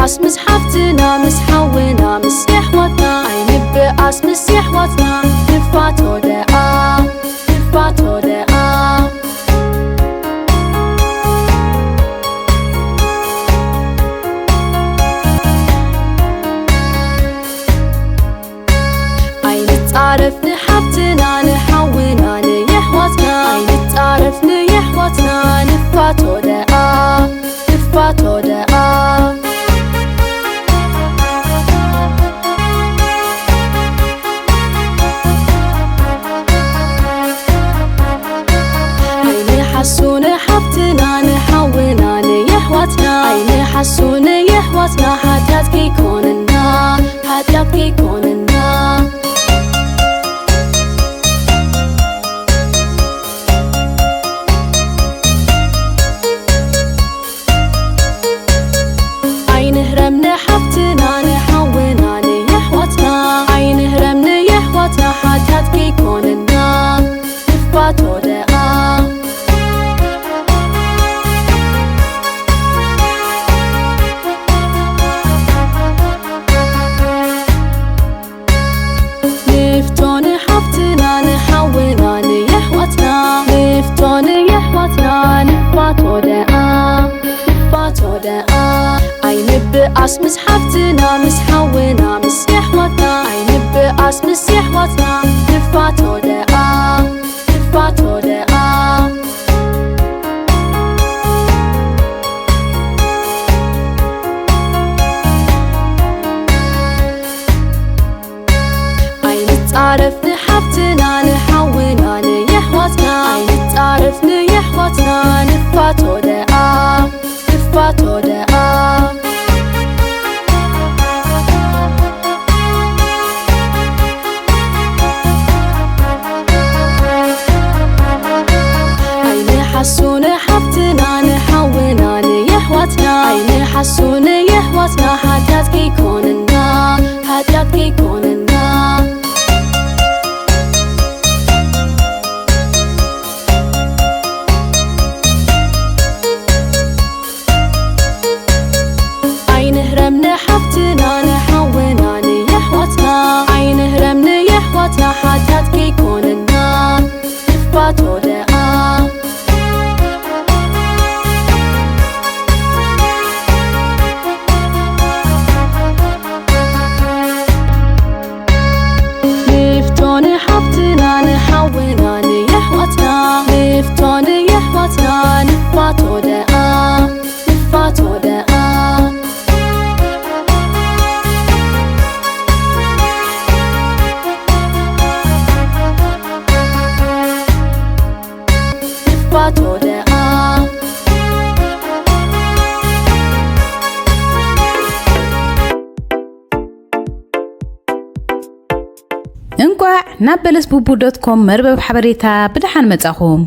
ኣስምስ ሓፍትና ምስ ሓውና ምስ የሕዋትና ኣይንብኣስ ምስ የሕዋትና ንፋቶ ደኣ ንፋቶ ደኣ ኣይንጻረፍ ንሓፍትና ንሓውና ንየሕዋትና ኣይንጻረፍ ንየሕዋትና ንፋቶ ደኣ ንፋቶ ደኣ ኣይንሓሱ ንሓፍትና ንሓውና ንየሕዋትና ኣይንሓሱ ንየሕዋትና ሓጢኣት ከይኮነና ሓጢኣት ከይኮነና ኣይንህረም ንሓፍትና ንሓውና ንየሕዋትና ኣይንህረም ንየሕዋትና ሓጢኣት ከይኮነና ንፋቶ ደኣ ንፍቶ ንሓፍትና ንሓውና ንየሕዋትና ንፍቶ ንየሕዋትና ንፋቶ ደኣ ንፋቶ ደኣ ኣይንብኣስ ምስ ሓፍትና ምስ ሓውና ምስ የሕዋትና ኣይንብኣስ ምስ የሕዋትና ንፋቶ ደኣ ንፋቶ ደኣ ኣይንጻረፍ ንሓፍትና ንሓውና ንየሕዋትና ኣይንጻረፍ ንየሕዋትና ንፋቶ ደኣ ንፋቶ ደኣ ኣይንሓሱ ንሓፍትና ንሓውና ንየሕዋትና ኣይንሓሱ ንየሕዋትና ሓጢኣት ከይኮነና ሓጢኣት ከይኮነና ኣይንህረም ንሓፍትና ንሓውና ንየሕዋትና ኣይንህረም ንየሕዋትና ሓጢኣት ከይኮነና ንፋቶ ደኣ ንፍቶ ንሓፍትና ንሓውና ንየሕዋትና ንፍቶ ንየሕዋትና ንፋቶ ደኣ ንፋቶ ደኣ ንፋቶ ደኣ እንቋዕ ናብ በለስ ቡቡ ዶት ኮም መርበብ ሓበሬታ ብደሓን መጻኹም።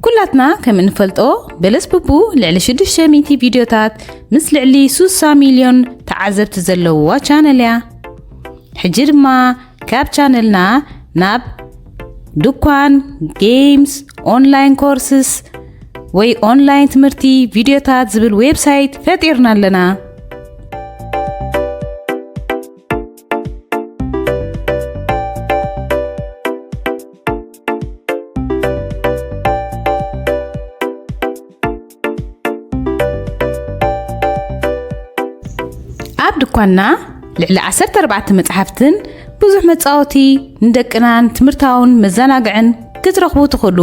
ኩላትና ከም እንፈልጦ በለስ ቡቡ ልዕሊ ሽዱሽተ ሚእቲ ቪድዮታት ምስ ልዕሊ ሱሳ ሚልዮን ተዓዘብቲ ዘለውዋ ቻነል እያ። ሕጂ ድማ ካብ ቻነልና ናብ ድኳን፣ ጌምስ፣ ኦንላይን ኮርስስ ወይ ኦንላይን ትምህርቲ ቪድዮታት ዝብል ዌብሳይት ፈጢርና ኣለና። ኣብ ድኳንና ልዕሊ ዓሰርተ ኣርባዕተ መጽሓፍትን ብዙሕ መጻወቲ ንደቅናን ትምህርታውን መዘናግዕን ክትረኽቡ ትኽእሉ።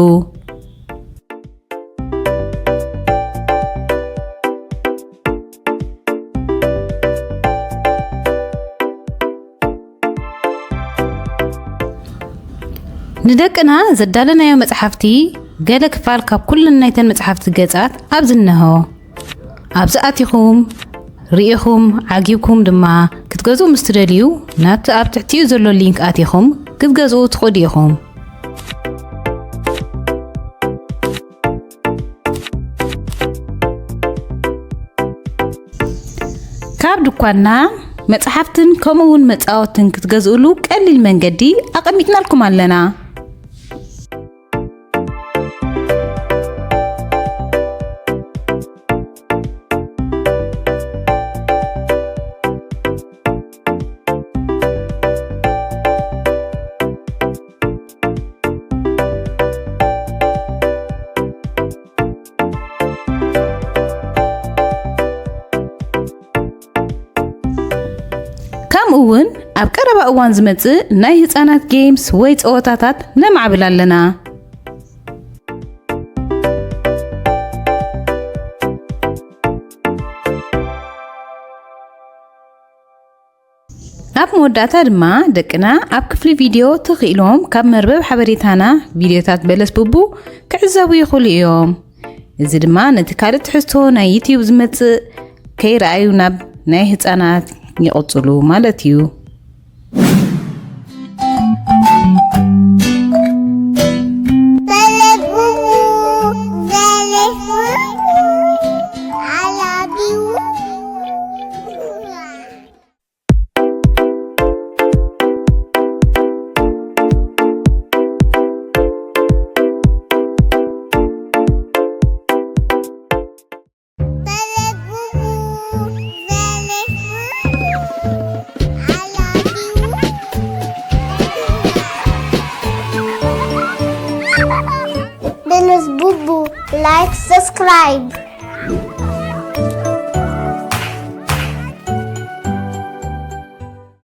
ንደቅና ዘዳለናዮ መጽሓፍቲ ገለ ክፋል ካብ ኩለን ናይተን መጽሓፍቲ ገጻት ኣብዚ እነሆ። ኣብዚ ኣቲኹም ርኢኹም ዓጊብኩም ድማ ክትገዝኡ ምስ ትደልዩ ናብቲ ኣብ ትሕቲኡ ዘሎ ሊንክ ኣቲኹም ክትገዝኡ ትኽእሉ ኢኹም። ካብ ድኳንና መጽሓፍትን ከምኡ እውን መጻወትን ክትገዝእሉ ቀሊል መንገዲ ኣቐሚጥናልኩም ኣለና። እዋን ዝመጽእ ናይ ህጻናት ጌምስ ወይ ጸወታታት ነማዕብል ኣለና። ኣብ መወዳእታ ድማ ደቅና ኣብ ክፍሊ ቪድዮ ተኽኢሎም ካብ መርበብ ሓበሬታና ቪድዮታት በለስ ቡቡ ክዕዘቡ ይኽእሉ እዮም። እዚ ድማ ነቲ ካልእ ትሕዝቶ ናይ ዩትዩብ ዝመጽእ ከይረኣዩ ናብ ናይ ህጻናት ይቕጽሉ ማለት እዩ። Dennis Bubu, like, subscribe.